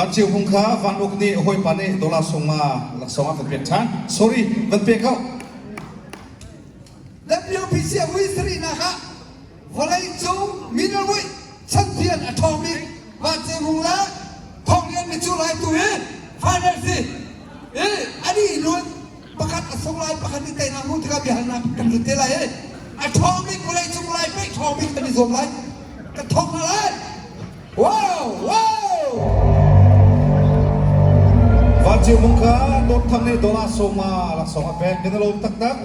Van Ceu Hmung kha Van Uk nih hawipa nih dollar sawmnga laksawng a kan pek ṭhan. Sorry, van pe ko. WPC a vui sarihnak ah vawleicung middleweight champion a ṭhawngmi Van Ceu Hmung le Thawng Lian Micu Lai tu hi final si. I ani nun pakhat a sung lai pakhat nih teinak hmuh tikah biahalnak kan lut te lai i a ṭhawng bik vawleicung lai pei ṭhawng bik kan i zuam lai. Kan thawk hna lai. Wow! Wow! Vancung mung kha Dawt Thang nih dollar sawmnga laksawng a pek. Kan i lawm taktak.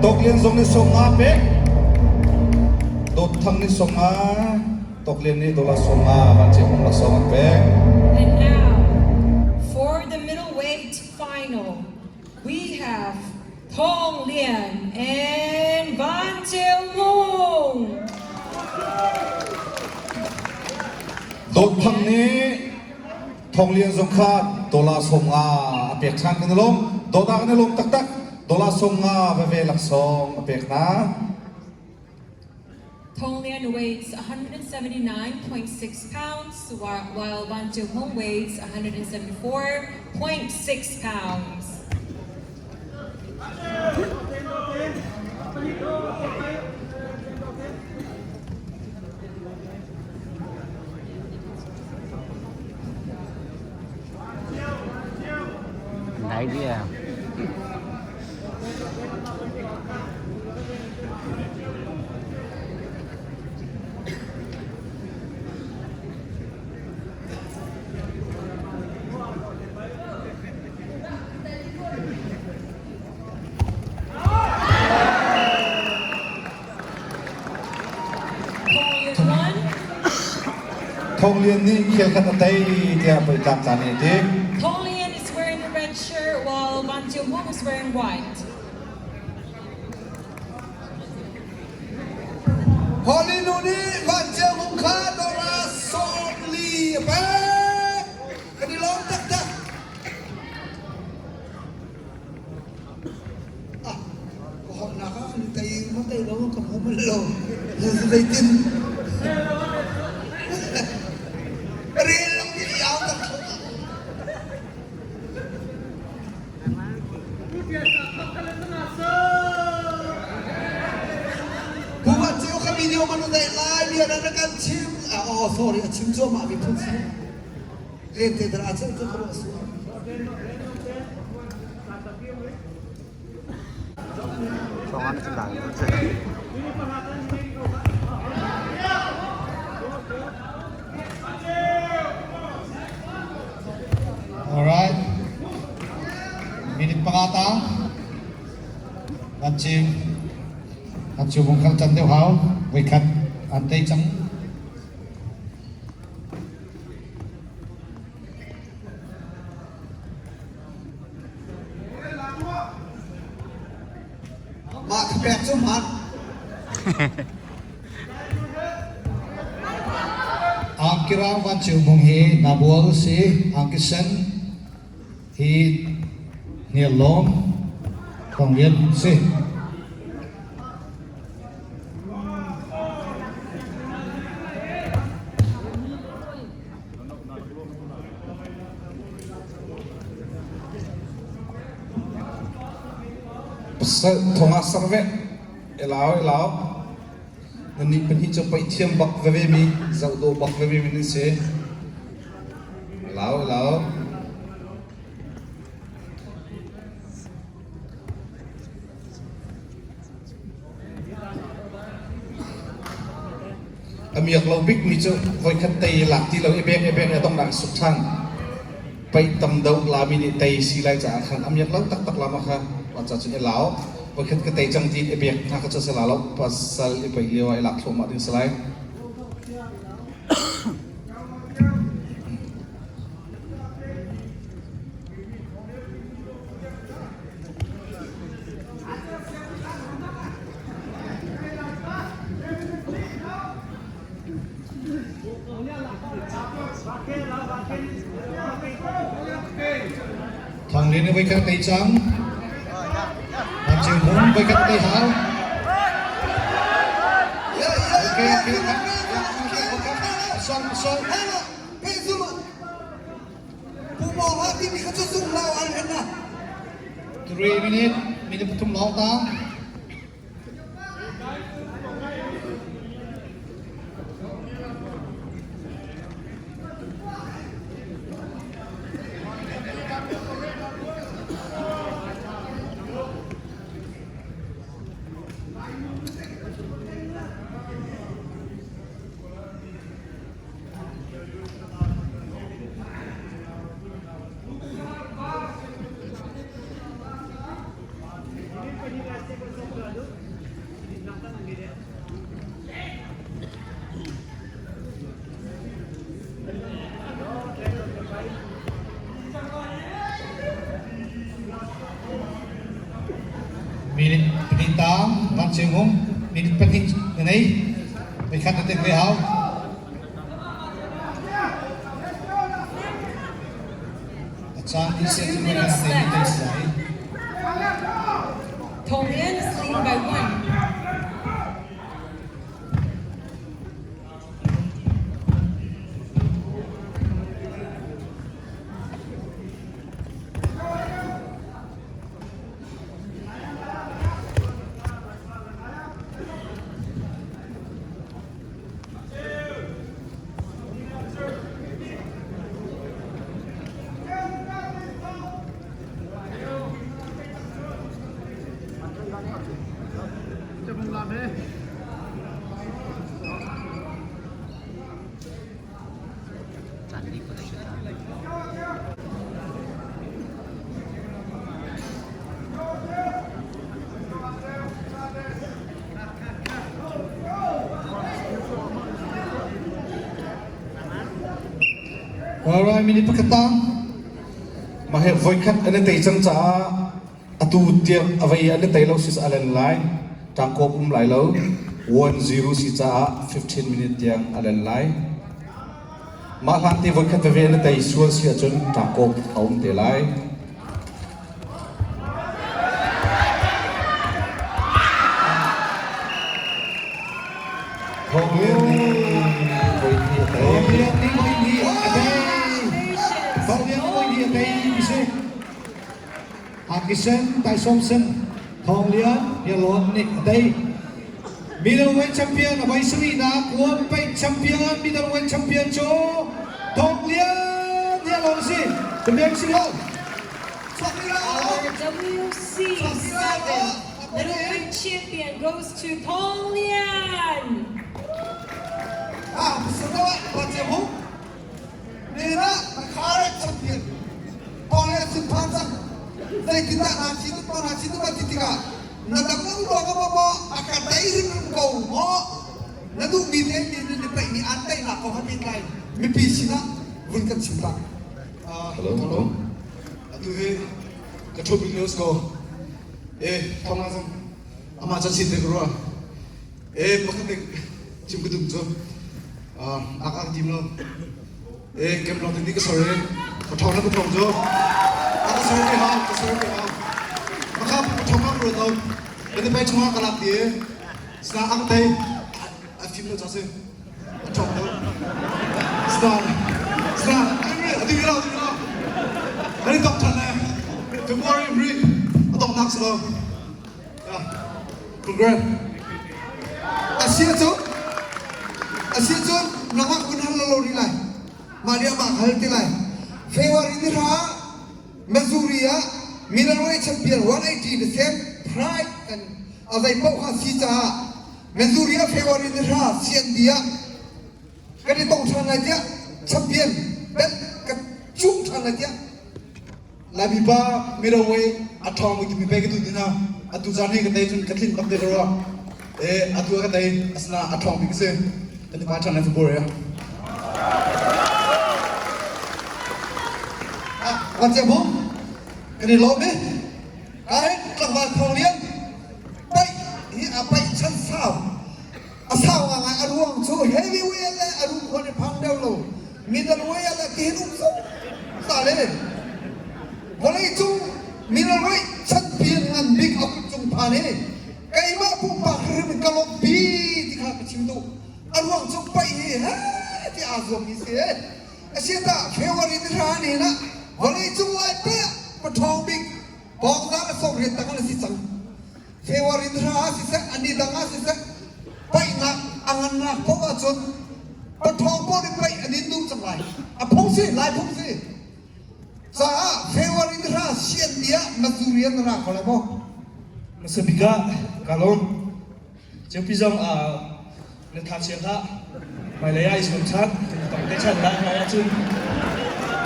Tawk Lian zong nih sawmnga a pek. Dawt Thang nih sawmnga, Tawk Lian nih dollar sawmnga Vancung mung laksawng an pek. And now, for the middleweight final, we have Thawng Lian and Van Ceu Hmung. Dawt Thang nih Thawng Lian zong kha dollar 50 a pek ṭhan kan i lawm. Dawt ah kan i lawm taktak. Dollar 50 veve laksawng a pek hna. Thawng Lian weighs 179.6 pounds, while Van Ceu Hmung weighs 174.6 pounds. Dai dia. Thawng Lian nih khel khat a tei tiah pei tlangtla nih a ti. Thawng Lian is wearing the red shirt while Van Chiu Hmung is wearing white. Holly nu nih Van Chiu Hmung kha dollar 40 a pek. Kan i lawm taktak. Ah, ka holhnak ah an tei ma tei lo ka hmu bal lo. Zeitin? Rel lo ti au tak Pu Van Ceu ka video kan dai lai bia na kan chim. Ah, oh, sorry, a chim cuahmah mi phun si. Lente dara ceu cu ka ruah sual. Alright. Minute panga tang. Van Ceu. Van Ceu bung kal can deuh hau. Voikhat an tei cang. Mah thapek cu hman. Angkirang Van Ceu Hmung hi Nabual si Angkisen hi Hniarlawn Thawng Lian si. Thong ah ser ve. Elau elau. Nannih pahnih cu paih thiam bak veve mi, zoh dawh bak veve mi nan si. Elau elau. A miak lo bikmi cu voikhat tei lak ti lo i bek i bek i a donghnak i suk ṭhan. Paih tam deuh lami nih tei si lai caah khan a miak lo taktak lama kha mah ca cun i lau. Voikhat ka tei cang tiin i bek hna kha cu a si la lo. Pasal i paih lio ah i lak thluahmah ding si lai. Thang Lian nih voikhat tei cang. Van Ceu Hmung voikhat tei hau. Okay, okay, okay. Song, song. 3 minute, minute pathum lawng tang. Minute pahnih tang van cheu hung minute pahnih na nei voikhat na tek ve hau. A caan i Two seh cu minutes voikhat na left. tei si lai. Thong Lian is leading by one. Alright, minute pakhat tang. Mah hi voikhat an i tei cang caah atu tiang a vei an i tei lo sis a len lai. Tangkawp um lai lo. 1-0 si caah 15 minute tiang a len lai. Mah hlan te voikhat veve an i tei sual si ahcun tangkawp a um te lai. Thawng Lian nih voihnih a tei. Thawng Lian nih voihnih a tei. Thawng Lian nih voihnih a tei ti si. Hakisen Taisawm Sen Thawng Lian Bialon nih a tei. Middleweight champion a voi sarihnak World Paint champion middleweight champion cu Thawng Lian Bialon a si. Champion si lo. Our WC7 middleweight champion goes to Thong Lian. Ah, pasal pa che hu. Ne na khare champion. Pong le sin phan sang. Dai tin na na chi tu pa na chi tu pa ti tika. Na dam lo ro ka mo mo aka dai rim rim ko mo. Na du mi te ni ni pai ni an dai na ko ha mi lai. Mi pi sina vun kan chim ta. Hello, hello. Atu hi ka ṭhu bik lio si ko. E, thong ah zong amah ca chin te ka ruah. E, pakhat nih chim ka duh cu ak ak tim lo. E, kem long ni ka sorry. Ka thong na ka thong cu. A ka sorry te hau, ka sorry te hau. Maka ka thong ka ruat lo. Kan pai chungah ka lak ti e. Sna ak tei. A fim lo cha si. A ṭhawng deuh. Star. Star. A ti lo, a ti lo. Kan i tong ṭhan le. February ri a donghnak si lo. Yeah. Congrats. Asia cu Asia cu nangmah kun hal lo ri lai. Mah nih amah hal ti lai. February ni hra Missouri ah middleweight champion 180 the same pride and a zei paoh kha si caah Missouri ah February ni hra CND ah kan i tong ṭhan lai tiah champion belt ka cuh ṭhan lai tiah Laimi pa middleweight a ṭhawng bik timi pei ka duh ti hna. Atu caan hi ka tei cun ka tlinh bak te ka ruah. E atu ah ka tei asina a ṭhawng bik a si. Kan i pa ṭhan lai February ah. Ah, wan cia bu kan i lawm i ka hin tlangval thawng lian paih hi a paih chan sau a sau ngai a ruang cu heavyweight le a rum khon i phang deuh lo middleweight le tihin um zong sa le vawlei cung middleweight champion ngan bik a kut cung phan hi keimah pumpak hrim ka lawmhpi ti kha ka chim duh a ruang cu paih hi he ti aa zuammi si a si tah February ni hra ni na vawlei cung lai pe paṭhawng bik. Pawngzang le 80 tang an si cang. February thla ah siseh, a ni dang ah siseh, paihnak a ngannak paoh ahcun paṭhawng paoh nih paih an in duh cang lai. A phung si, lai phung si. Caah February thla sian ni ah Missouri an ra kho lai maw? Hmasa bik ah ka lawm. Ceupi zong na tha chia hlah. Hmailei ah i zuam ṭhan. Kan tong te ṭhan lai hmai ahcun.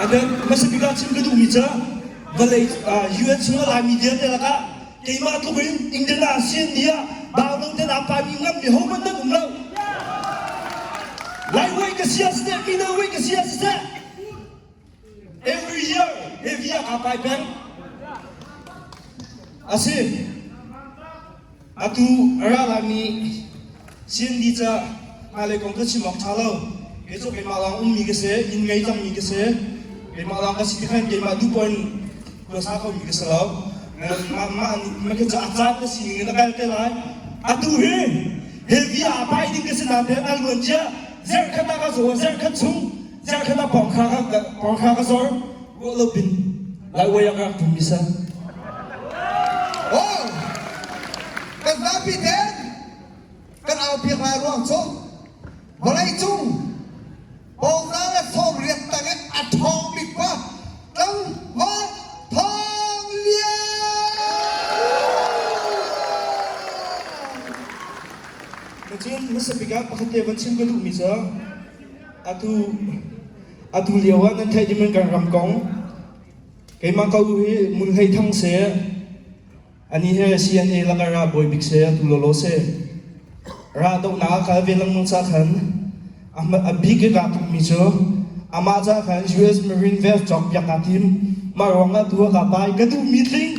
And then hmasa bik ah chim ka duhmi cu vawlei UN chung a Laimi vialte lakah keimah tluk in England ah sian ni ah bau te na paimi ngammi hohmanh nan um lo. Lai wei ka sia siseh, Mino wei ka sia siseh, Every year heavy ah kaa pai peng. Asi. Atu a ra laimi CND ca hmailei kong ka chim awk ṭha lo. Kei cu keimah lawng ummi ka si, inn ngei cangmi ka si. Keimah lawng ka si ti khan keimah duh poah in khuasa khomi ka si lo. Mah mah mah khi cu a caan ka sining in a kal te lai. Atu hi heavy aa pai ding ka si nain a luan cia zarhkhat ah ka zaw zarhkhat chung zarhkhat ah pawngkha ka pawngkha ka zor ruah lo pin lai uai ah ka rak tum mi sa. Oh, kan zapi ten kan aupi lai ruang cu vawlei cung bawngza le 80 tang in a ṭhawng bik pa tlangval Thawng Lian! Cun hmasa bik ah pakhat te van chim ka duhmi cu atu atu lio ah nan theih ding kan ram kong keimah ko hi Mun Hlei Thang se ani he CNA laka ra bawi bik se atu lolo se ra dohnak kal ve lengmang ca khan a bik i kaa tummi cu amah ca khan US Marine Vest cawk piak kaa tim mah ruangah tu ah kaa pai ka duhmi tling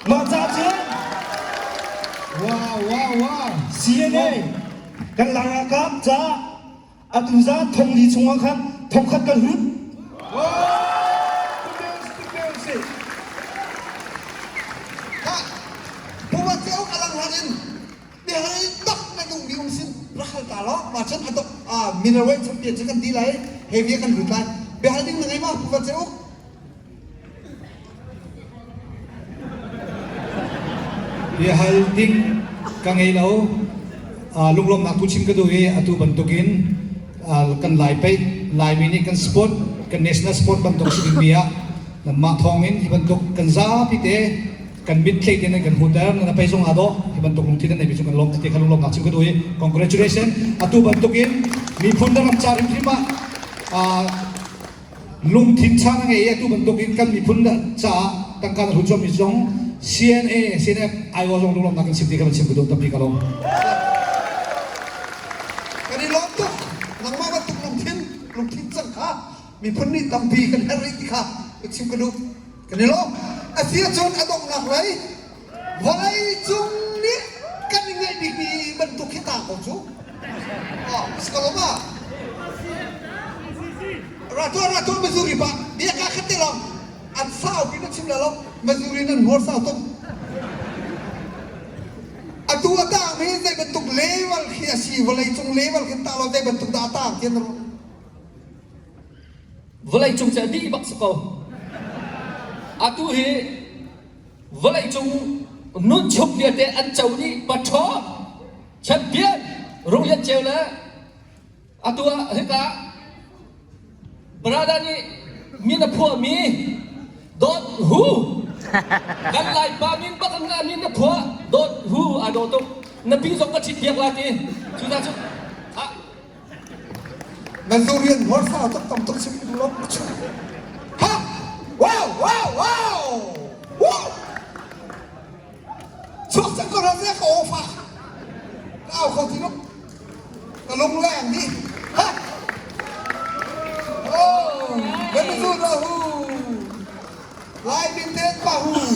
mah ca cu Wow, wow, wow. CNA kan la ralkap ca atu za thong li chungah khan thong khat kan hlut. Pupa ceu alang hlan in bihal tak na duhmi um sin rak hal ta law ma cun atok mineral way champion cu kan di lai heavy kan lut lai biahal ding na ngei ma pupa ceu Biahal ding ka ngei lo. Lunglawmhnak tu chim ka duh i atu bantukin kan Lai peih Laimi nih kan sport kan national sport bantuk si dingmi ah nanmah thawngin hi bantuk kan zapi te kan mitthli te nan kan hmuhter nan pei zong aa dawh hi bantuk lungthin nan neimi cu kan lawm ti kha lunglawmhnak chim ka duh i congratulation atu bantukin miphun le ram ca hrimhrim ah lungthin ṭha na ngei i atu bantukin kan miphun caah tangka na hlut cuahmi zong CNA CNF aiawh zong lunglawmhnak kan chim ti kha kan chim ka duh tampi ka lawm. Kan i lawm tuk nangmah bantuk lungthin lungthin cang kha miphun nih tampi kan herh rih ti kha ka chim ka duh kan i lawm a si ahcun a donghnak lei vawlei cung nih kan i ngeih bikmi bantuk hi ta ko cu Skaloma Ratu ratu Missouri pa bia ka khat te long an sau pi na chim la lo Missouri nan hmur sau tuk atu a tang mi zei bantuk level khi a si vawlei cung level khi ta lo zei bantuk dah a tang tian ru Vawlei cung cu a dih bak si ko atu hi vawleicung nunchung vialte an co dih paṭhaw champion Runglian Ceu le atu ah hika brother nih min a phuahmi Dawt Hu kan Laipa min bak in min a phuah Dawt Hu aa dawh tuk na pi zong ka ṭhit piak la ti cu ta cu Manchurian hmursa tuk tam tuk sim lo. Ha! Wow! Wow! Wow! Woo! Chuak cang ko hna ka aw fa. Ka au kho ti lo. Ka lung leng dih. Ha! Oh! Venezuela hu! Lai min ten pa hu!